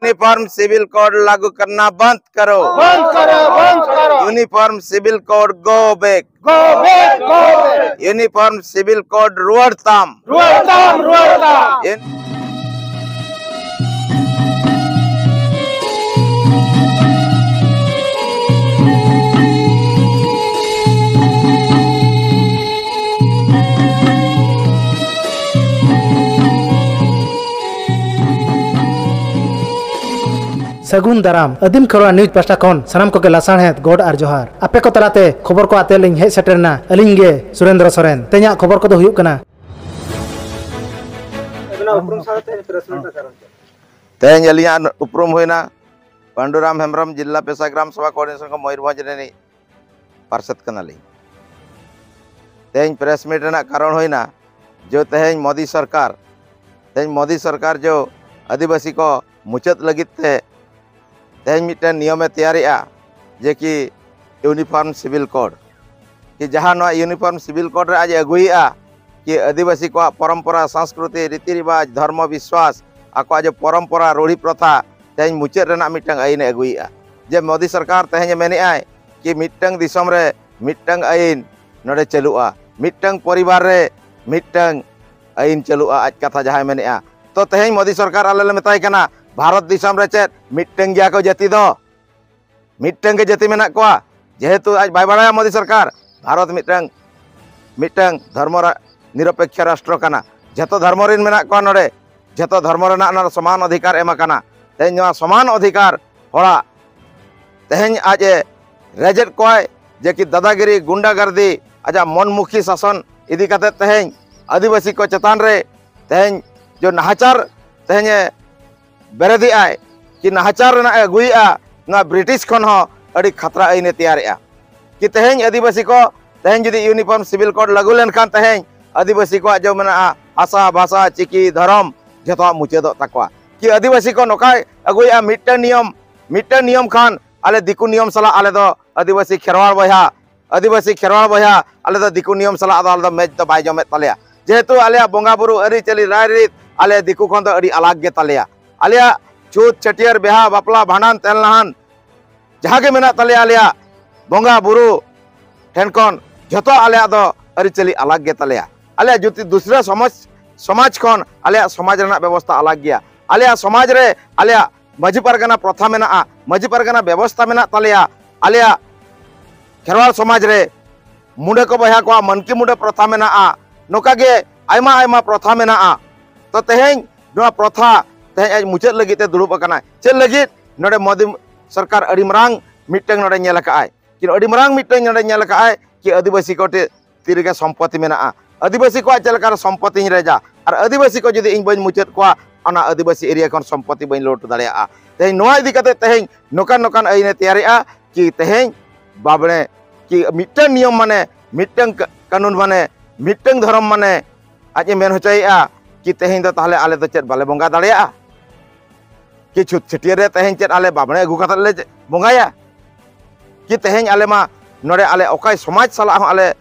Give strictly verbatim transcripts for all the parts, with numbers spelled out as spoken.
Uniform civil code लागू करना बंद करो। बंद करो, बंद करो। Uniform civil code go back. Go back, go back. Uniform civil code रुआड़ताम। रुआड़ताम, रुआड़ताम। ᱥᱟᱹᱜᱩᱱ ᱫᱟᱨᱟᱢ᱾ ᱟᱹᱫᱤᱢ ᱠᱷᱮᱨᱣᱟᱲ ᱱᱤᱭᱩᱡᱽ ᱯᱟᱦᱴᱟ ᱠᱷᱚᱱ ᱥᱟᱱᱟᱢ ᱠᱚᱜᱮ ᱞᱟᱥᱟᱲᱦᱮᱫ ᱜᱚᱰ ᱟᱨ ᱡᱚᱦᱟᱨ᱾ ᱟᱯᱮ ᱠᱚ ᱛᱟᱞᱟᱛᱮ ᱠᱷᱚᱵᱚᱨ ᱠᱚ ᱟᱛᱮ ᱞᱤᱧ ᱦᱮᱡ ᱥᱮᱴᱮᱨ ᱮᱱᱟ ᱟᱹᱞᱤᱧ ᱜᱮ ᱥᱩᱨᱮᱱᱫᱨᱚ ᱥᱚᱨᱮᱱ᱾ ᱛᱮᱦᱮᱧᱟᱜ ᱠᱷᱚᱵᱚᱨ ᱠᱚᱫᱚ ᱦᱩᱭᱩᱜ ᱠᱟᱱᱟ᱾ ᱟᱵᱤᱱᱟᱜ ᱩᱯᱨᱩᱢ ᱥᱟᱶᱛᱮ ᱯᱨᱮᱥ ᱢᱤᱴ ᱨᱮᱱᱟᱜ ᱠᱟᱨᱚᱱ ᱪᱮᱫ? ᱛᱮᱦᱮᱧ ᱟᱹᱞᱤᱧᱟᱜ ᱩᱯᱨᱩᱢ ᱦᱩᱭᱱᱟ ᱯᱟᱱᱰᱩᱨᱟᱢ ᱦᱮᱢᱵᱨᱚᱢ, ᱡᱤᱞᱟ ᱯᱮᱥᱟ ᱜᱨᱟᱢ ᱥᱮᱵᱟ ᱠᱳᱚᱨᱰᱤᱱᱮᱥᱚᱱ ᱠᱚ ᱢᱚᱭᱩᱨᱵᱷᱚᱸᱡᱽ ᱨᱤᱱᱤᱡ ᱯᱟᱨᱥᱮᱛ ᱠᱟᱱᱟᱞᱤᱧ᱾ ᱛᱮᱦᱮᱧ ᱯᱨᱮᱥ ᱢᱤᱴ ᱨᱮᱱᱟᱜ ᱠᱟᱨᱚᱱ ᱦᱩᱭᱱᱟ ᱡᱮ ᱛᱮᱦᱮᱧ ᱢᱳᱫᱤ ᱥᱚᱨᱠᱟᱨ, ᱛᱮᱦᱮᱧ ᱢᱳᱫᱤ ᱥᱚᱨᱠᱟᱨ ᱡᱮ ᱟᱹᱫᱤᱵᱟᱹᱥᱤ ᱠᱚ ᱢᱩᱪᱟᱹᱫ ᱞᱟᱹᱜᱤᱫ ᱛᱮ ᱛᱮᱦᱮᱧ ᱢᱤᱫᱴᱮᱱ ᱱᱤᱭᱚᱢᱮ ᱛᱮᱭᱟᱨᱮᱜᱼᱟ ᱡᱮ ᱠᱤ ᱤᱭᱩᱱᱤᱯᱷᱚᱨᱢ ᱥᱤᱵᱤᱞ ᱠᱳᱰ, ᱠᱤ ᱡᱟᱦᱟᱸ ᱱᱚᱣᱟ ᱤᱭᱩᱱᱤᱯᱷᱚᱨᱢ ᱥᱤᱵᱤᱞ ᱠᱳᱰ ᱨᱮ ᱟᱡ ᱮ ᱟᱹᱜᱩᱭᱮᱜᱼᱟ ᱠᱤ ᱟᱹᱫᱤᱵᱟᱹᱥᱤ ᱠᱚᱣᱟᱜ ᱯᱚᱨᱚᱢᱯᱚᱨᱟ, ᱥᱚᱝᱥᱠᱨᱤᱛᱤ, ᱨᱤᱛᱤ ᱨᱤᱵᱟᱡᱽ, ᱫᱷᱚᱨᱢᱚ ᱵᱤᱥᱣᱟᱥ, ᱟᱠᱚᱣᱟᱜ ᱡᱮ ᱯᱚᱨᱚᱢᱯᱚᱨᱟ, ᱨᱩᱲᱦᱤ ᱯᱨᱚᱛᱷᱟ ᱛᱮᱦᱮᱧ ᱢᱩᱪᱟᱹᱫ ᱨᱮᱱᱟᱜ ᱢᱤᱫᱴᱟᱝ ᱟᱹᱭᱤᱱ ᱮ ᱟᱹᱜᱩᱭᱮᱜᱼᱟ᱾ ᱡᱮ ᱢᱳᱫᱤ ᱥᱚᱨᱠᱟᱨ ᱛᱮᱦᱮᱧ ᱮ ᱢᱮᱱᱮᱜᱼᱟᱭ ᱠᱤ ᱢᱤᱫᱴᱟᱝ ᱫᱤᱥᱚᱢ ᱨᱮ ᱢᱤᱫᱴᱟᱝ ᱟᱹᱭᱤᱱ ᱱᱚᱰᱮ ᱪᱟᱹᱞᱩᱜᱼᱟ, ᱢᱤᱫᱴᱟᱝ ᱯᱚᱨᱤᱵᱟᱨ ᱨᱮ ᱢᱤᱫᱴᱟᱝ ᱟᱹᱭᱤᱱ ᱪᱟᱹᱞᱩᱜᱼᱟ, ᱟᱡ ᱠᱟᱛᱷᱟ ᱡᱟᱦᱟᱸᱭ ᱢᱮᱱᱮᱜᱼᱟ᱾ ᱛᱚ ᱛᱮᱦᱮᱧ ᱢᱳᱫᱤ ᱥᱚᱨᱠᱟᱨ ᱟᱞᱮ ᱞᱮ ᱢᱮᱛᱟᱭ ᱠᱟᱱᱟ, ᱵᱷᱟᱨᱚᱛ ᱫᱤᱥᱚᱢ ᱨᱮ ᱪᱮᱫ ᱢᱤᱫᱴᱟᱝ ᱜᱮᱭᱟ ᱠᱚ ᱡᱟᱹᱛᱤ ᱫᱚ? ᱢᱤᱫᱴᱟᱝ ᱜᱮ ᱡᱟᱹᱛᱤ ᱢᱮᱱᱟᱜ ᱠᱚᱣᱟ? ᱡᱮᱦᱮᱛᱩ ᱟᱡ ᱵᱟᱭ ᱵᱟᱲᱟᱭᱟ ᱢᱳᱫᱤ ᱥᱚᱨᱠᱟᱨ, ᱵᱷᱟᱨᱚᱛ ᱢᱤᱫᱴᱟᱝ, ᱢᱤᱫᱴᱟᱝ ᱫᱷᱚᱨᱢᱚ ᱨᱟ-, ᱱᱤᱨᱚᱯᱮᱠᱠᱷᱚ ᱨᱟᱥᱴᱨᱚ ᱠᱟᱱᱟ, ᱡᱷᱚᱛᱚ ᱫᱷᱚᱨᱢᱚ ᱨᱮᱱ ᱢᱮᱱᱟᱜ ᱠᱚᱣᱟ ᱱᱚᱰᱮ, ᱡᱷᱚᱛᱚ ᱫᱷᱚᱨᱢᱚ ᱨᱮᱱᱟᱜ ᱱᱚᱰᱮ ᱥᱚᱢᱟᱱ ᱚᱫᱷᱤᱠᱟᱨ ᱮᱢ ᱟᱠᱟᱱᱟ᱾ ᱛᱮᱦᱮᱧ ᱱᱚᱣᱟ ᱥᱚᱢᱟᱱ ᱚᱫᱷᱤᱠᱟᱨ ᱦᱚᱲᱟᱜ ᱛᱮᱦᱮᱧ ᱟᱡ ᱮ ᱨᱮᱡᱮᱫ ᱠᱚᱣᱟᱭ ᱡᱮ ᱠᱤ ᱫᱟᱫᱟᱜᱤᱨᱤ, ᱜᱩᱱᱰᱟᱜᱟᱨᱫᱤ, ᱟᱡᱟᱜ ᱢᱚᱱᱢᱩᱠᱷᱤ ᱥᱟᱥᱚᱱ ᱤᱫᱤ ᱠᱟᱛᱮ ᱛᱮᱦᱮᱧ ᱟᱹᱫᱤᱵᱟᱹᱥᱤ ᱠᱚ ᱪᱮᱛᱟᱱ ᱨᱮ ᱛᱮᱦᱮᱧ ᱡᱮ ᱱᱟᱦᱟᱪᱟᱨ ᱛᱮᱦᱮᱧ ᱮ ᱵᱮᱨᱮᱫᱮᱜᱼᱟᱭ, ᱠᱤ ᱱᱟᱦᱟᱪᱟᱨ ᱨᱮᱱᱟᱜ ᱮ ᱟᱹᱜᱩᱭᱮᱜᱼᱟ, ᱱᱚᱣᱟ ᱵᱨᱤᱴᱤᱥ ᱠᱷᱚᱱ ᱦᱚᱸ ᱟᱹᱰᱤ ᱠᱷᱟᱛᱨᱟ ᱟᱹᱭᱤᱱ ᱮ ᱛᱮᱭᱟᱨᱮᱜᱼᱟ᱾ ᱠᱤ ᱛᱮᱦᱮᱧ ᱟᱹᱫᱤᱵᱟᱹᱥᱤ ᱠᱚ ᱛᱮᱦᱮᱧ ᱡᱩᱫᱤ ᱤᱭᱩᱱᱤᱯᱷᱚᱨᱢ ᱥᱤᱵᱤᱞ ᱠᱳᱰ ᱞᱟᱹᱜᱩ ᱞᱮᱱᱠᱷᱟᱱ ᱛᱮᱦᱮᱧ ᱟᱹᱫᱤᱵᱟᱹᱥᱤ ᱠᱚᱣᱟᱜ ᱡᱮ ᱢᱮᱱᱟᱜᱼᱟ ᱦᱟᱥᱟ, ᱵᱷᱟᱥᱟ, ᱪᱤᱠᱤ, ᱫᱷᱚᱨᱚᱢ ᱡᱷᱚᱛᱚᱣᱟᱜ ᱢᱩᱪᱟᱹᱫᱚᱜ ᱛᱟᱠᱚᱣᱟ᱾ ᱠᱤ ᱟᱹᱫᱤᱵᱟᱹᱥᱤ ᱠᱚ ᱱᱚᱝᱠᱟᱭ ᱟᱹᱜᱩᱭᱮᱜᱼᱟ ᱢᱤᱫᱴᱟᱝ ᱱᱤᱭᱚᱢ, ᱢᱤᱫᱴᱟᱝ ᱱᱤᱭᱚᱢ ᱠᱷᱟᱱ ᱟᱞᱮ ᱫᱤᱠᱩ ᱱᱤᱭᱚᱢ ᱥᱟᱞᱟᱜ ᱟᱞᱮ ᱫᱚ ᱟᱹᱫᱤᱵᱟᱹᱥᱤ ᱠᱷᱮᱨᱣᱟᱲ ᱵᱚᱭᱦᱟ, ᱟᱹᱫᱤᱵᱟᱹᱥᱤ ᱠᱷᱮᱨᱣᱟᱲ ᱵᱚᱭᱦᱟ ᱟᱞᱮ ᱫᱚ ᱫᱤᱠᱩ ᱱᱤᱭᱚᱢ ᱥᱟᱞᱟᱜ ᱫᱚ ᱟᱞᱮ ᱫᱚ ᱢᱮᱪ ᱫᱚ ᱵᱟᱭ ᱡᱚᱢᱮᱫ ᱛᱟᱞᱮᱭᱟ᱾ ᱡᱮᱦᱮᱛᱩ ᱟᱞᱮᱭᱟᱜ ᱵᱚᱸᱜᱟ ᱵᱩᱨᱩ ᱟᱹᱨᱤᱪᱟᱹᱞᱤ ᱨᱟᱭᱨᱤᱛ ᱟᱞᱮ ᱫᱤᱠᱩ ᱠᱷᱚᱱ ᱫᱚ ᱟᱹᱰᱤ ᱟᱞᱟᱜᱽ ᱜᱮ ᱛᱟᱞᱮᱭᱟ᱾ ᱟᱞᱮᱭᱟᱜ ᱪᱷᱩᱛ, ᱪᱷᱟᱹᱴᱭᱟᱹᱨ, ᱵᱤᱦᱟ, ᱵᱟᱯᱞᱟ, ᱵᱷᱟᱸᱰᱟᱱ, ᱛᱮᱞ ᱱᱟᱦᱟᱱ, ᱡᱟᱦᱟᱸ ᱜᱮ ᱢᱮᱱᱟᱜ ᱛᱟᱞᱮᱭᱟ, ᱟᱞᱮᱭᱟᱜ ᱵᱚᱸᱜᱟ ᱵᱩᱨᱩ ᱴᱷᱮᱱ ᱠᱷᱚᱱ ᱡᱷᱚᱛᱚ ᱟᱞᱮᱭᱟᱜ ᱫᱚ ᱟᱹᱨᱤᱪᱟᱹᱞᱤ ᱟᱞᱟᱜᱽ ᱜᱮ ᱛᱟᱞᱮᱭᱟ᱾ ᱟᱞᱮᱭᱟᱜ ᱡᱩᱫᱤ ᱫᱩᱥᱨᱟᱹ ᱥᱚᱢᱟᱡᱽ, ᱥᱚᱢᱟᱡᱽ ᱠᱷᱚᱱ ᱟᱞᱮᱭᱟᱜ ᱥᱚᱢᱟᱡᱽ ᱨᱮᱱᱟᱜ ᱵᱮᱵᱚᱥᱛᱷᱟ ᱟᱞᱟᱜᱽ ᱜᱮᱭᱟ᱾ ᱟᱞᱮᱭᱟᱜ ᱥᱚᱢᱟᱡᱽ ᱨᱮ ᱟᱞᱮᱭᱟᱜ ᱢᱟᱹᱡᱷᱤ ᱯᱟᱨᱜᱟᱱᱟ ᱯᱨᱚᱛᱷᱟ ᱢᱮᱱᱟᱜᱼᱟ, ᱢᱟᱹᱡᱷᱤ ᱯᱟᱨᱜᱟᱱᱟ ᱵᱮᱵᱚᱥᱛᱷᱟ ᱢᱮᱱᱟᱜ ᱛᱟᱞᱮᱭᱟ, ᱟᱞᱮᱭᱟᱜ ᱠᱷᱮᱨᱣᱟᱲ ᱥᱚᱢᱟᱡᱽ ᱨᱮ ᱢᱩᱸᱰᱟᱹ ᱠᱚ ᱵᱚᱭᱦᱟ ᱠᱚᱣᱟᱜ ᱢᱟᱹᱱᱠᱤ ᱢᱩᱸᱰᱟᱹ ᱯᱨᱚᱛᱷᱟ ᱢᱮᱱᱟᱜᱼᱟ᱾ ᱱᱚᱝᱠᱟ ᱜᱮ ᱟᱭᱢᱟ ᱟᱭᱢᱟ ᱯᱨᱚᱛᱷᱟ ᱢᱮᱱᱟᱜᱼᱟ᱾ ᱛᱚ ᱛᱮᱦᱮᱧ ᱱᱚᱣᱟ ᱯᱨᱚᱛᱷᱟ ᱛᱮᱦᱮᱧ ᱟᱡ ᱢᱩᱪᱟᱹᱫ ᱞᱟᱹᱜᱤᱫ ᱛᱮ ᱫᱩᱲᱩᱵ ᱟᱠᱟᱱᱟᱭ᱾ ᱪᱮᱫ ᱞᱟᱹᱜᱤᱫ? ᱱᱚᱰᱮ ᱢᱳᱫᱤ ᱥᱚᱨᱠᱟᱨ ᱟᱹᱰᱤ ᱢᱟᱨᱟᱝ ᱢᱤᱫᱴᱟᱝ ᱱᱚᱰᱮ ᱧᱮᱞ ᱟᱠᱟᱫᱼᱟᱭ, ᱠᱤ ᱟᱹᱰᱤ ᱢᱟᱨᱟᱝ ᱢᱤᱫᱴᱟᱝ ᱱᱚᱰᱮ ᱧᱮᱞ ᱟᱠᱟᱫᱼᱟᱭ ᱠᱤ ᱟᱹᱫᱤᱵᱟᱹᱥᱤ ᱠᱚ ᱴᱷᱮᱱ ᱛᱤ ᱨᱮᱜᱮ ᱥᱚᱢᱯᱚᱛᱤ ᱢᱮᱱᱟᱜᱼᱟ᱾ ᱟᱹᱫᱤᱵᱟᱹᱥᱤ ᱠᱚᱣᱟᱜ ᱪᱮᱫ ᱞᱮᱠᱟᱨᱮ ᱥᱚᱢᱯᱚᱛᱤᱧ ᱨᱮᱡᱟ, ᱟᱨ ᱟᱹᱫᱤᱵᱟᱹᱥᱤ ᱠᱚ ᱡᱩᱫᱤ ᱤᱧ ᱵᱟᱹᱧ ᱢᱩᱪᱟᱹᱫ ᱠᱚᱣᱟ, ᱚᱱᱟ ᱟᱹᱫᱤᱵᱟᱹᱥᱤ ᱮᱨᱤᱭᱟ ᱠᱷᱚᱱ ᱥᱚᱢᱯᱚᱛᱤ ᱵᱟᱹᱧ ᱞᱩᱴ ᱫᱟᱲᱮᱭᱟᱜᱼᱟ᱾ ᱛᱮᱦᱮᱧ ᱱᱚᱣᱟ ᱤᱫᱤ ᱠᱟᱛᱮ ᱛᱮᱦᱮᱧ ᱱᱚᱝᱠᱟᱱ ᱱᱚᱝᱠᱟᱱ ᱟᱹᱭᱤᱱᱮ ᱛᱮᱭᱟᱨᱮᱜᱼᱟ ᱠᱤ ᱛᱮᱦᱮᱧ ᱵᱟᱵᱽᱲᱮ ᱠᱤ ᱢᱤᱫᱴᱟᱝ ᱱᱤᱭᱚᱢ ᱢᱟᱱᱮ, ᱢᱤᱫᱴᱟᱝ ᱠᱟ-, ᱠᱟᱹᱱᱩᱱ ᱢᱟᱱᱮ, ᱢᱤᱫᱴᱟᱝ ᱫᱷᱚᱨᱚᱢ ᱢᱟᱱᱮ, ᱟᱡ ᱮ ᱢᱮᱱ ᱦᱚᱪᱚᱭᱮᱜᱼᱟ ᱠᱤ ᱛᱮᱦᱮᱧ ᱫᱚ ᱛᱟᱦᱚᱞᱮ ᱟᱞᱮ ᱫᱚ ᱪᱮᱫ ᱵᱟᱞᱮ ᱵᱚᱸᱜᱟ ᱫᱟᱲᱮᱭᱟᱜᱼᱟ? ᱠᱤ ᱪᱷᱩᱛ ᱪᱷᱟᱹᱴᱭᱟᱹᱨ ᱨᱮ ᱛᱮᱦᱮᱧ ᱪᱮᱫ ᱟᱞᱮ ᱵᱟᱵᱽᱲᱮ ᱟᱹᱜᱩ ᱠᱟᱛᱮ ᱞᱮ ᱵᱚᱸᱜᱟᱭᱟ? ᱠᱤ ᱛᱮᱦᱮᱧ ᱟᱞᱮ ᱢᱟ ᱱᱚᱰᱮ ᱟᱞᱮ ᱚᱠᱚᱭ ᱥᱚᱢᱟᱡᱽ ᱥᱟᱞᱟᱜ ᱦᱚᱸ ᱟᱞᱮ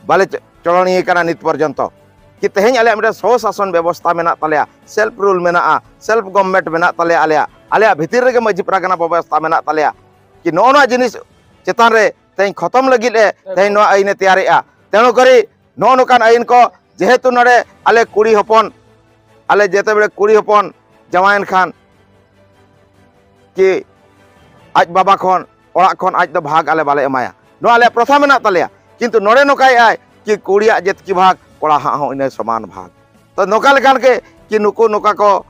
ᱵᱟᱞᱮ ᱪᱚ-, ᱪᱚᱲᱚᱱᱤᱭᱟᱹ ᱠᱟᱱᱟ ᱱᱤᱛ ᱯᱚᱨᱡᱚᱱᱛᱚ᱾ ᱠᱤ ᱛᱮᱦᱮᱧ ᱟᱞᱮᱭᱟᱜ ᱢᱤᱫᱴᱮᱱ ᱥᱚ ᱥᱟᱥᱚᱱ ᱵᱮᱵᱚᱥᱛᱷᱟ ᱢᱮᱱᱟᱜ ᱛᱟᱞᱮᱭᱟ, self rule ᱢᱮᱱᱟᱜᱼᱟ, self government ᱢᱮᱱᱟᱜ ᱛᱟᱞᱮᱭᱟ, ᱟᱞᱮᱭᱟᱜ, ᱟᱞᱮᱭᱟᱜ ᱵᱷᱤᱛᱤᱨ ᱨᱮᱜᱮ ᱢᱟᱹᱡᱷᱤ ᱯᱟᱨᱜᱟᱱᱟ ᱵᱮᱵᱚᱥᱛᱷᱟ ᱢᱮᱱᱟᱜ ᱛᱟᱞᱮᱭᱟ᱾ ᱠᱤ ᱱᱚᱜᱼᱚ ᱱᱚᱣᱟ ᱡᱤᱱᱤᱥ ᱪᱮᱛᱟᱱ ᱨᱮ ᱛᱮᱦᱮᱧ ᱠᱷᱚᱛᱚᱢ ᱞᱟᱹᱜᱤᱫ ᱮ ᱛᱮᱦᱮᱧ ᱱᱚᱣᱟ ᱟᱹᱭᱤᱱ ᱮ ᱛᱮᱭᱟᱨᱮᱜᱼᱟ᱾ ᱛᱮᱱᱩ ᱠᱚᱨᱤ ᱱᱚᱜᱼᱚ ᱱᱚᱝᱠᱟᱱ ᱟᱹᱭᱤᱱ ᱠᱚ, ᱡᱮᱦᱮᱛᱩ ᱱᱚᱰᱮ ᱟᱞᱮ ᱠᱩᱲᱤ ᱦᱚᱯᱚᱱ, ᱟᱞᱮ ᱡᱮᱛᱮ ᱵᱮᱲᱮ ᱠᱩᱲᱤ ᱦᱚᱯᱚᱱ ᱡᱟᱶᱟᱭᱮᱱ ᱠᱷᱟᱱ ᱠᱤ ᱟᱡ ᱵᱟᱵᱟ ᱠᱷᱚᱱ, ᱚᱲᱟᱜ ᱠᱷᱚᱱ ᱟᱡ ᱫᱚ ᱵᱷᱟᱜᱽ ᱟᱞᱮ ᱵᱟᱞᱮ ᱮᱢᱟᱭᱟ, ᱱᱚᱣᱟ ᱟᱞᱮᱭᱟᱜ ᱯᱨᱚᱛᱷᱟ ᱢᱮᱱᱟᱜ ᱛᱟᱞᱮᱭᱟ᱾ ᱠᱤᱱᱛᱩ ᱱᱚᱰᱮ ᱱᱚᱝᱠᱟᱭᱮᱜᱼᱟᱭ ᱠᱤ ᱠᱩᱲᱤᱭᱟᱜ ᱡᱮᱛᱠᱤ ᱵᱷᱟᱜᱽ ᱠᱚᱲᱟ ᱦᱟᱸᱜ ᱦᱚᱸ ᱤᱱᱟᱹ ᱥᱚᱢᱟᱱ ᱵᱷᱟᱜᱽ᱾ ᱛᱚ ᱱᱚᱝᱠᱟ ᱞᱮᱠᱟᱱ ᱜᱮ ᱠᱤ ᱱᱩᱠᱩ ᱱᱚᱝᱠᱟ ᱠᱚ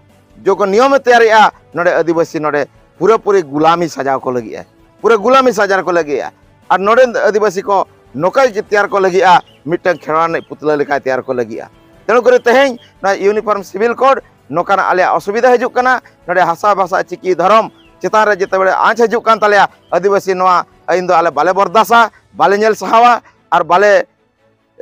ᱡᱚᱠᱷᱚᱱ ᱱᱤᱭᱚᱢᱮ ᱛᱮᱭᱟᱨᱮᱜᱼᱟ, ᱱᱚᱰᱮ ᱟᱹᱫᱤᱵᱟᱹᱥᱤ ᱱᱚᱰᱮ ᱯᱩᱨᱟᱹᱯᱩᱨᱤ ᱜᱩᱞᱟᱢᱤ ᱥᱟᱡᱟᱣ ᱠᱚ ᱞᱟᱹᱜᱤᱫ ᱟᱭ, ᱯᱩᱨᱟᱹ ᱜᱩᱞᱟᱢᱤ ᱥᱟᱡᱟᱣ ᱠᱚ ᱞᱟᱹᱜᱤᱫ ᱟᱭ᱾ ᱟᱨ ᱱᱚᱰᱮᱱ ᱟᱹᱫᱤᱵᱟᱹᱥᱤ ᱠᱚ ᱱᱚᱝᱠᱟ ᱜᱮ ᱛᱮᱭᱟᱨ ᱠᱚ ᱞᱟᱹᱜᱤᱫᱼᱟ, ᱢᱤᱫᱴᱟᱝ ᱠᱷᱮᱨᱣᱟᱲ ᱨᱤᱱᱤᱡ ᱯᱩᱛᱞᱟᱹ ᱞᱮᱠᱟᱭ ᱛᱮᱭᱟᱨ ᱠᱚ ᱞᱟᱹᱜᱤᱫᱼᱟ᱾ ᱛᱮᱱᱩ ᱠᱚᱨᱮ ᱛᱮᱦᱮᱧ ᱱᱚᱣᱟ Uniform Civil Code ᱱᱚᱝᱠᱟᱱᱟᱜ ᱟᱞᱮᱭᱟᱜ ᱚᱥᱩᱵᱤᱫᱷᱟ ᱦᱤᱡᱩᱜ ᱠᱟᱱᱟ᱾ ᱱᱚᱰᱮ ᱦᱟᱥᱟ ᱵᱷᱟᱥᱟ ᱪᱤᱠᱤ ᱫᱷᱚᱨᱚᱢ ᱪᱮᱛᱟᱱ ᱨᱮ ᱡᱮᱛᱮ ᱵᱮᱲᱮ ᱟᱸᱪ ᱦᱤᱡᱩᱜ ᱠᱟᱱ ᱛᱟᱞᱮᱭᱟ, ᱟᱹᱫᱤᱵᱟᱹᱥᱤ ᱱᱚᱣᱟ ᱟᱹᱭᱤᱱ ᱫᱚ ᱟᱞᱮ ᱵᱟᱞᱮ ᱵᱚᱨᱫᱟᱥᱟ, ᱵᱟᱞᱮ ᱧᱮᱞ ᱥᱟᱦᱟᱣᱟ ᱟᱨ ᱵᱟᱞᱮ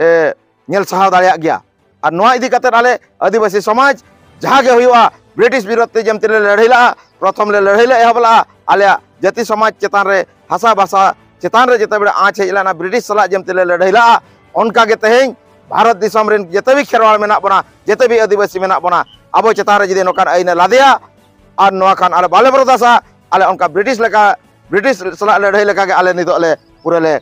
ᱮ, ᱧᱮᱞ ᱥᱟᱦᱟᱣ ᱫᱟᱲᱮᱭᱟᱜ ᱜᱮᱭᱟ᱾ ᱟᱨ ᱱᱚᱣᱟ ᱤᱫᱤ ᱠᱟᱛᱮ ᱟᱞᱮ ᱟᱹᱫᱤᱵᱟᱹᱥᱤ ᱥᱚᱢᱟᱡᱽ ᱡᱟᱦᱟᱸ ᱜᱮ ᱦᱩᱭᱩᱜᱼᱟ, ᱵᱨᱤᱴᱤᱥ ᱵᱤᱨᱳᱫᱷ ᱛᱮ ᱡᱮᱢᱛᱤ ᱞᱮ ᱞᱟᱹᱲᱦᱟᱹᱭ ᱞᱟᱜᱼᱟ, ᱯᱨᱚᱛᱷᱚᱢ ᱞᱮ ᱞᱟᱹᱲᱦᱟᱹᱭ ᱞᱮ ᱮᱦᱚᱵ ᱞᱟᱜᱼᱟ, ᱟᱞᱮᱭᱟᱜ ᱡᱟᱹᱛᱤ ᱥᱚᱢᱟᱡᱽ ᱪᱮᱛᱟᱱ ᱨᱮ, ᱦᱟᱥᱟ ᱵᱷᱟᱥᱟ ᱪᱮᱛᱟᱱ ᱨᱮ ᱡᱮᱛᱮ ᱵᱮᱲᱮ ᱟᱸᱪ ᱦᱮᱡ ᱞᱮᱱᱟ, ᱵᱨᱤᱴᱤᱥ ᱥᱟᱞᱟᱜ ᱡᱮᱢᱛᱤ ᱞᱮ ᱞᱟᱹᱲᱦᱟᱹᱭ ᱞᱟᱜᱼᱟ, ᱚᱱᱠᱟ ᱜᱮ ᱛᱮᱦᱮᱧ ᱵᱷᱟᱨᱚᱛ ᱫᱤᱥᱚᱢ ᱨᱮᱱ ᱡᱮᱛᱮ ᱵᱤ ᱠᱷᱮᱨᱣᱟᱲ ᱢᱮᱱᱟᱜ ᱵᱚᱱᱟ, ᱡᱮᱛᱮ ᱵᱤ ᱟᱹᱫᱤᱵᱟᱹᱥᱤ ᱢᱮᱱᱟᱜ ᱵᱚᱱᱟ, ᱟᱵᱚ ᱪᱮᱛᱟᱱ ᱨᱮ ᱡᱩᱫᱤ ᱱᱚᱝᱠᱟᱱ ᱟᱹᱭᱤᱱ ᱮ ᱞᱟᱫᱮᱭᱟ, ᱟᱨ ᱱᱚᱣᱟ ᱠᱷᱟᱱ ᱟᱞᱮ ᱵᱟᱞᱮ ᱵᱚᱨᱫᱟᱥᱟ᱾ ᱟᱞᱮ ᱚᱱᱠᱟ ᱵᱨᱤᱴᱤᱥ ᱞᱮᱠᱟ, ᱵᱨᱤᱴᱤᱥ ᱥᱟᱞᱟᱜ ᱞᱟᱹᱲᱦᱟᱹᱭ ᱞᱮᱠᱟᱜᱮ ᱟᱞᱮ ᱱᱤᱛᱚᱜ ᱞᱮ ᱯᱩᱨᱟᱹ ᱞᱮ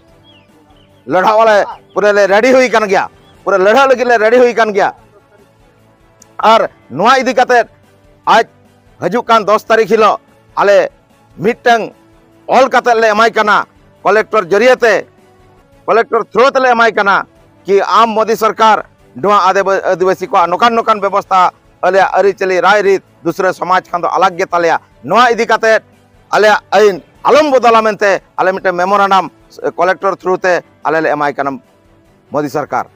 ᱞᱟᱹᱲᱦᱟᱹᱜ ᱟᱞᱮ, ᱯᱩᱨᱟᱹ ᱞᱮ ᱨᱮᱰᱤ ᱦᱩᱭ ᱟᱠᱟᱱ ᱜᱮᱭᱟ, ᱯᱩᱨᱟᱹ ᱞᱟᱹᱲᱦᱟᱹᱜ ᱞᱟᱹᱜᱤᱫ ᱞᱮ ᱨᱮᱰᱤ ᱦᱩᱭ ᱟᱠᱟᱱ ᱜᱮᱭᱟ᱾ ᱟᱨ ᱱᱚᱣᱟ ᱤᱫᱤ ᱠᱟᱛᱮᱫ ᱟᱡ ᱦᱤᱡᱩᱜ ᱠᱟᱱ ᱫᱚᱥ ᱛᱟᱹᱨᱤᱠᱷ ᱦᱤᱞᱳᱜ ᱟᱞᱮ ᱢᱤᱫᱴᱟᱝ ᱚᱞ ᱠᱟᱛᱮᱫ ᱞᱮ ᱮᱢᱟᱭ ᱠᱟᱱᱟ ᱠᱚᱞᱮᱠᱴᱚᱨ ᱡᱟᱹᱨᱤᱭᱟᱹ ᱛᱮ, ᱠᱚᱞᱮᱠᱴᱚᱨ ᱛᱷᱨᱳ ᱛᱮᱞᱮ ᱮᱢᱟᱭ ᱠᱟᱱᱟ ᱠᱤ ᱟᱢ ᱢᱳᱫᱤ ᱥᱚᱨᱠᱟᱨ ᱱᱚᱣᱟ ᱟᱫᱮ-, ᱟᱹᱫᱤᱵᱟᱹᱥᱤ ᱠᱚᱣᱟᱜ ᱱᱚᱝᱠᱟᱱ ᱱᱚᱝᱠᱟᱱ ᱵᱮᱵᱚᱥᱛᱷᱟ, ᱟᱞᱮᱭᱟᱜ ᱟᱹᱨᱤᱪᱟᱹᱞᱤ, ᱨᱟᱭᱨᱤᱛ ᱫᱩᱥᱨᱟᱹ ᱥᱚᱢᱟᱡᱽ ᱠᱷᱚᱱ ᱫᱚ ᱟᱞᱟᱜᱽ ᱜᱮ ᱛᱟᱞᱮᱭᱟ, ᱱᱚᱣᱟ ᱤᱫᱤ ᱠᱟᱛᱮᱫ ᱟᱞᱮᱭᱟᱜ ᱟᱹᱭᱤᱱ ᱟᱞᱚᱢ ᱵᱚᱫᱚᱞᱟ ᱢᱮᱱᱛᱮ ᱟᱞᱮ ᱢᱤᱫᱴᱮᱱ ᱢᱮᱢᱳᱨᱟᱱᱰᱟᱢ ᱠᱚᱞᱮᱠᱴᱚᱨ ᱛᱷᱨᱩ ᱛᱮ ᱟᱞᱮ ᱞᱮ ᱮᱢᱟᱭ ᱠᱟᱱᱟ ᱢᱳᱫᱤ ᱥᱚᱨᱠᱟᱨ᱾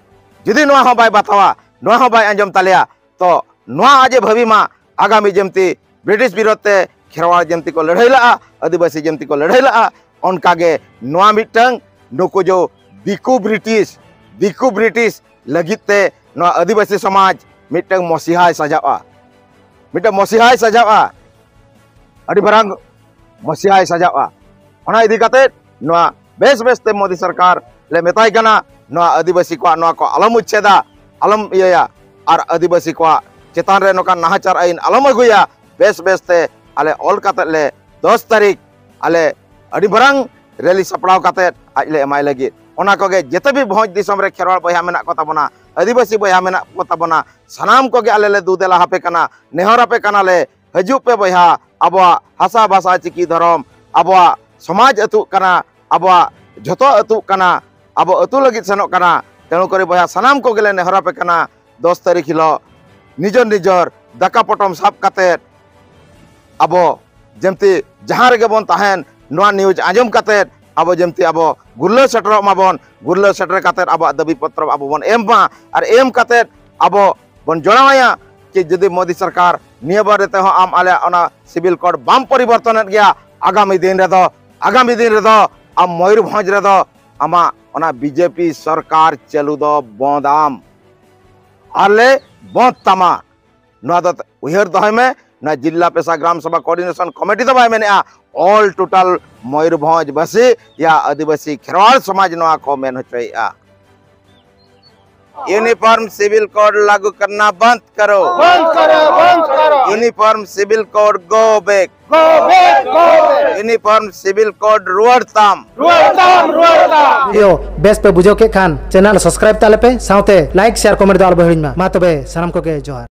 ᱡᱩᱫᱤ ᱱᱚᱣᱟ ᱦᱚᱸ ᱵᱟᱭ ᱵᱟᱛᱟᱣᱟ, ᱱᱚᱣᱟ ᱦᱚᱸ ᱵᱟᱭ ᱟᱸᱡᱚᱢ ᱛᱟᱞᱮᱭᱟ, ᱛᱚ ᱱᱚᱣᱟ ᱟᱡ ᱮ ᱵᱷᱟᱹᱵᱤ ᱢᱟ ᱟᱜᱟᱢᱤ ᱡᱮᱢᱛᱤ ᱵᱨᱤᱴᱤᱥ ᱵᱤᱨᱳᱫᱷ ᱛᱮ ᱠᱷᱮᱨᱣᱟᱲ ᱡᱮᱢᱛᱤ ᱠᱚ ᱞᱟᱹᱲᱦᱟᱹᱭ ᱞᱟᱜᱼᱟ, ᱟᱹᱫᱤᱵᱟᱹᱥᱤ ᱡᱮᱢᱛᱤ ᱠᱚ ᱞᱟᱹᱲᱦᱟᱹᱭ ᱞᱟᱜᱼᱟ, ᱚᱱᱠᱟᱜᱮ ᱱᱚᱣᱟ ᱢᱤᱫᱴᱟᱝ ᱱᱩᱠᱩ ᱡᱚ ᱫᱤᱠᱩ ᱵᱨᱤᱴᱤᱥ, ᱫᱤᱠᱩ ᱵᱨᱤᱴᱤᱥ ᱞᱟᱹᱜᱤᱫ ᱛᱮ ᱱᱚᱣᱟ ᱟᱹᱫᱤᱵᱟᱹᱥᱤ ᱥᱚᱢᱟᱡᱽ ᱢᱤᱫᱴᱟᱝ ᱢᱚᱥᱤᱦᱟᱭ ᱥᱟᱡᱟᱜᱼᱟ, ᱢᱤᱫᱴᱟᱝ ᱢᱚᱥᱤᱦᱟᱭ ᱥᱟᱡᱟᱜᱼᱟ, ᱟᱹᱰᱤ ᱢᱟᱨᱟᱝ ᱢᱚᱥᱤᱦᱟᱭ ᱥᱟᱡᱟᱜᱼᱟ᱾ ᱚᱱᱟ ᱤᱫᱤ ᱠᱟᱛᱮ ᱱᱚᱣᱟ ᱵᱮᱥ ᱵᱮᱥ ᱛᱮ ᱢᱳᱫᱤ ᱥᱚᱨᱠᱟᱨ ᱞᱮ ᱢᱮᱛᱟᱭ ᱠᱟᱱᱟ, ᱱᱚᱣᱟ ᱟᱹᱫᱤᱵᱟᱹᱥᱤ ᱠᱚᱣᱟᱜ ᱱᱚᱣᱟ ᱠᱚ ᱟᱞᱚᱢ ᱩᱪᱪᱷᱮᱫᱟ, ᱟᱞᱚᱢ ᱤᱭᱟᱹᱭᱟ, ᱟᱨ ᱟᱹᱫᱤᱵᱟᱹᱥᱤ ᱠᱚᱣᱟᱜ ᱪᱮᱛᱟᱱ ᱨᱮ ᱱᱚᱝᱠᱟᱱ ᱱᱟᱦᱟᱪᱟᱨ ᱟᱹᱭᱤᱱ ᱟᱞᱚᱢ ᱟᱹᱜᱩᱭᱟ᱾ ᱵᱮᱥ ᱵᱮᱥ ᱛᱮ ᱟᱞᱮ ᱚᱞ ᱠᱟᱛᱮ ᱞᱮ ᱫᱚᱥ ᱛᱟᱹᱨᱤᱠᱷ ᱟᱞᱮ ᱟᱹᱰᱤ ᱢᱟᱨᱟᱝ ᱨᱮᱞᱤ ᱥᱟᱯᱲᱟᱣ ᱠᱟᱛᱮ ᱟᱡ ᱞᱮ ᱮᱢᱟᱭ ᱞᱟᱹᱜᱤᱫ᱾ ᱚᱱᱟ ᱠᱚᱜᱮ ᱡᱮᱛᱮ ᱵᱤ ᱵᱷᱚᱸᱡᱽ ᱫᱤᱥᱚᱢ ᱨᱮ ᱠᱷᱮᱨᱣᱟᱲ ᱵᱚᱭᱦᱟ ᱢᱮᱱᱟᱜ ᱠᱚ ᱛᱟᱵᱚᱱᱟ, ᱟᱹᱫᱤᱵᱟᱹᱥᱤ ᱵᱚᱭᱦᱟ ᱢᱮᱱᱟᱜ ᱠᱚ ᱛᱟᱵᱚᱱᱟ, ᱥᱟᱱᱟᱢ ᱠᱚᱜᱮ ᱟᱞᱮ ᱞᱮ ᱫᱩ ᱫᱮᱞᱟ ᱟᱯᱮ ᱠᱟᱱᱟ, ᱱᱮᱦᱚᱨ ᱟᱯᱮ ᱠᱟᱱᱟᱞᱮ, ᱦᱤᱡᱩᱜ ᱯᱮ ᱵᱚᱭᱦᱟ, ᱟᱵᱚᱣᱟᱜ ᱦᱟᱥᱟ ᱵᱷᱟᱥᱟ ᱪᱤᱠᱤ ᱫᱷᱚᱨᱚᱢ, ᱟᱵᱚᱣᱟᱜ ᱥᱚᱢᱟᱡᱽ ᱟᱹᱛᱩᱜ ᱠᱟᱱᱟ, ᱟᱵᱚᱣᱟᱜ ᱡᱷᱚᱛᱚ ᱟᱹᱛᱩᱜ ᱠᱟᱱᱟ, ᱟᱵᱚ ᱟᱹᱛᱩ ᱞᱟᱹᱜᱤᱫ ᱥᱮᱱᱚᱜ ᱠᱟᱱᱟ᱾ ᱛᱮᱬᱩ ᱠᱚᱨᱮ ᱵᱚᱭᱦᱟ ᱥᱟᱱᱟᱢ ᱠᱚᱜᱮᱞᱮ ᱱᱮᱦᱚᱨ ᱟᱯᱮ ᱠᱟᱱᱟ, ᱫᱚᱥ ᱛᱟᱹᱨᱤᱠᱷ ᱦᱤᱞᱳᱜ ᱱᱤᱡᱚᱨ ᱱᱤᱡᱚᱨ ᱫᱟᱠᱟ ᱯᱚᱴᱚᱢ ᱥᱟᱵ ᱠᱟᱛᱮᱫ ᱟᱵᱚ ᱡᱮᱢᱛᱤ ᱡᱟᱦᱟᱸ ᱨᱮᱜᱮ ᱵᱚᱱ ᱛᱟᱦᱮᱱ, ᱱᱚᱣᱟ ᱱᱤᱭᱩᱡᱽ ᱟᱸᱡᱚᱢ ᱠᱟᱛᱮᱫ ᱟᱵᱚ ᱡᱮᱢᱛᱤ ᱟᱵᱚ ᱜᱩᱨᱞᱟᱹ ᱥᱮᱴᱮᱨᱚᱜ ᱢᱟᱵᱚᱱ, ᱜᱩᱨᱞᱟᱹ ᱥᱮᱴᱮᱨ ᱠᱟᱛᱮᱫ ᱟᱵᱚᱣᱟᱜ ᱫᱟᱹᱵᱤ ᱯᱚᱛᱨᱚ ᱟᱵᱚ ᱵᱚᱱ ᱮᱢ ᱢᱟ, ᱟᱨ ᱮᱢ ᱠᱟᱛᱮᱫ ᱟᱵᱚ ᱵᱚᱱ ᱡᱚᱲᱟᱣᱟᱭᱟ ᱠᱤ ᱡᱩᱫᱤ ᱢᱳᱫᱤ ᱥᱚᱨᱠᱟᱨ ᱱᱤᱭᱟᱹ ᱵᱟᱨ ᱨᱮ ᱛᱮᱦᱚᱸ ᱟᱢ ᱟᱞᱮᱭᱟᱜ ᱚᱱᱟ ᱥᱤᱵᱤᱞ ᱠᱳᱰ ᱵᱟᱢ ᱯᱚᱨᱤᱵᱚᱨᱛᱚᱱᱮᱫ ᱜᱮᱭᱟ, ᱟᱜᱟᱢᱤ ᱫᱤᱱ ᱨᱮᱫᱚ, ᱟᱜᱟᱢᱤ ᱫᱤᱱ ᱨᱮᱫᱚ ᱟᱢ ᱢᱚᱭᱩᱨᱵᱷᱚᱸᱡᱽ ᱨᱮᱫᱚ ᱟᱢᱟᱜ ᱚᱱᱟ ᱵᱤᱡᱮᱯᱤ ᱥᱚᱨᱠᱟᱨ ᱪᱟᱹᱞᱩ ᱫᱚ ᱵᱚᱸᱫ ᱟᱢ᱾ ᱟᱨ ᱞᱮ ᱵᱚᱸᱫ ᱛᱟᱢᱟ᱾ ᱱᱚᱣᱟ ᱫᱚ ᱩᱭᱦᱟᱹᱨ ᱫᱚᱦᱚᱭ ᱢᱮ, ᱱᱚᱣᱟ ᱡᱤᱞᱞᱟ ᱯᱮᱥᱟ ᱜᱨᱟᱢ ᱥᱚᱵᱷᱟ ᱠᱳᱚᱨᱰᱤᱱᱮᱥᱚᱱ ᱠᱚᱢᱤᱴᱤ ᱫᱚ ᱵᱟᱭ ᱢᱮᱱᱮᱜᱼᱟ, ᱚᱞ ᱴᱳᱴᱟᱞ ᱢᱚᱭᱩᱨᱵᱷᱚᱸᱡᱽ ᱵᱟᱹᱥᱤ ᱭᱟ ᱟᱹᱫᱤᱵᱟᱹᱥᱤ ᱠᱷᱮᱨᱣᱟᱲ ᱥᱚᱢᱟᱡᱽ ᱱᱚᱣᱟ ᱠᱚ ᱢᱮᱱ ᱦᱚᱪᱚᱭᱮᱜᱼᱟ᱾ यूनिफॉर्म सिविल कोड लागू करना बंद करो। बंद करो, बंद करो। Uniform Civil Code, go back. Go back, go back. Uniform Civil Code ᱨᱩᱣᱟᱹᱲ ᱛᱟᱢ᱾ ᱨᱩᱣᱟᱹᱲ ᱛᱟᱢ, ᱨᱩᱣᱟᱹᱲ ᱛᱟᱢ. ᱵᱷᱤᱰᱤᱭᱳ ᱵᱮᱥ ᱯᱮ ᱵᱩᱡᱷᱟᱹᱣ ᱠᱮᱫ ᱠᱷᱟᱱ ᱪᱮᱱᱮᱞ ᱥᱟᱵᱥᱠᱨᱟᱭᱤᱵ ᱛᱟᱞᱮ ᱯᱮ, ᱥᱟᱶᱛᱮ ᱞᱟᱭᱤᱠ, ᱥᱮᱭᱟᱨ, ᱠᱚᱢᱮᱱᱴ ᱫᱚ ᱟᱞᱚ ᱯᱮ ᱦᱤᱲᱤᱧ ᱢᱟ᱾ ᱢᱟ ᱛᱚᱵᱮ ᱥᱟᱱᱟᱢ ᱠᱚᱜᱮ ᱡᱚᱦᱟᱨ᱾